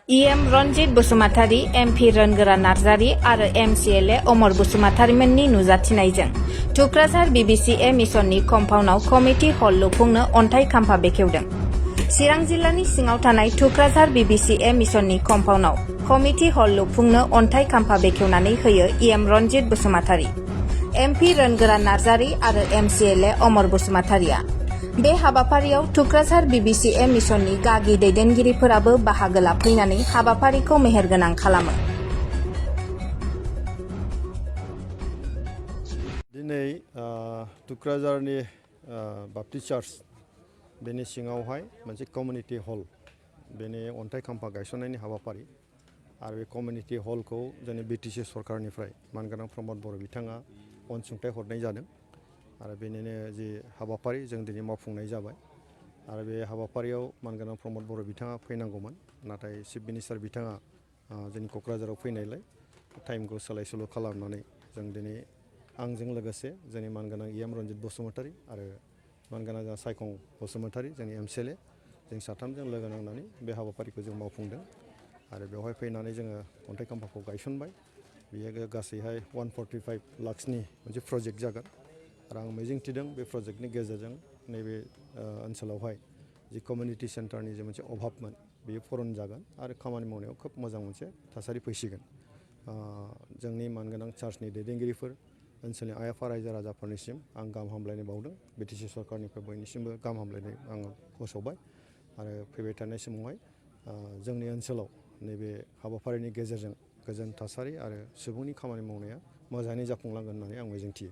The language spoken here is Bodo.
इएम रनजित बसुमतारी, एमपि रोनगोरा नार्जारी आरो एमसिएलए अमर बसुमतारीमोननि नुजाथिनायजों थुक्राझार BBCA मिशननि कम्पाउन्डआव कमिटि हल लुफुंनो अन्थाइ खाम्फा बेखेवदों। चिरां जिल्लानि सिङाव थानाय थुक्राझार BBCA मिशननि कम्पाउन्डआव कमिटि हल लुफुंनो अन्थाइ खाम्फा बेखेवनानै होयो इएम रनजित बसुमतारी, एमपि रोनगोरा नार्जारी आरो एमसिएलए अमर बसुमतारीया। बे हाबाफारियाव थुक्राझार BBCA मिशननि गागि दैदेनगिरिफोराबो बाहागो लाफैनानै हाबाफारिखौ मेहेरगोनां खालामो। दिनै थुक्राझारनि बाप्टिस्ट चार्च बेनि सिङावहाय मोनसे कमिउनिटि हल बेनि अन्थाइ खाम्फा गायसननायनि हाबाफारि आरो बे कमिउनिटि हलखौ जोंनि BTC सरकारनिफ्राय मानगोनां प्रमद बर' बिथाङा अनसुंथाइ हरनाय जादों आरो बेनिनो जि हाबाफारि जों दिनै मावफुंनाय जाबाय आरो बे हाबाफारियाव मानगोनां प्रमद बर' बिथाङा फैनांगौमोन नाथाय चिफ मिनिस्टार बिथाङा जोंनि क'क्राझाराव फैनायलाय टाइमखौ सोलाय सोल' खालामनानै जों दिनै आंजों लोगोसे जोंनि मानगोनां इएम रनजित बसुमतारी आरो मानगोनां जोंहा सायखं बसुमतारी जोंनि एमसिएलए जों साथामजों लोगो नांनानै बे हाबाफारिखौ जों मावफुंदों आरो बेवहाय फैनानै जोङो अन्थाइ खाम्फाखौ गायसनबाय। बेयो गासैहाय 145 लाखसनि मोनसे प्रजेक्ट जागोन आरो आं मिजिंथिदों बे प्रजेक्टनि गेजेरजों नैबे ओनसोलावहाय जि कमिउनिटि सेन्टारनि जे मोनसे अभाबमोन बेयो पुरन जागोन आरो खामानि मावनायाव खोब मोजां मोनसे थासारि फैसिगोन। जोंनि मानगोनां चार्चनि दैदेनगिरिफोर ओनसोलनि आइ आफा रायजो राजाफोरनिसिम आं गाहाम हामलायनाय बावदों। BTC सरकारनिफ्राय बयनिसिमबो गाहाम हामलायनाय आङो फोसावबाय आरो फैबाय थानाय समावहाय जोंनि ओनसोलाव नैबे हाबाफारिनि गेजेरजों गोजोन थासारि आरो सुबुंनि खामानि मावनाया मोजाङै जाफुंलांगोन होननानै आं मिजिंथियो।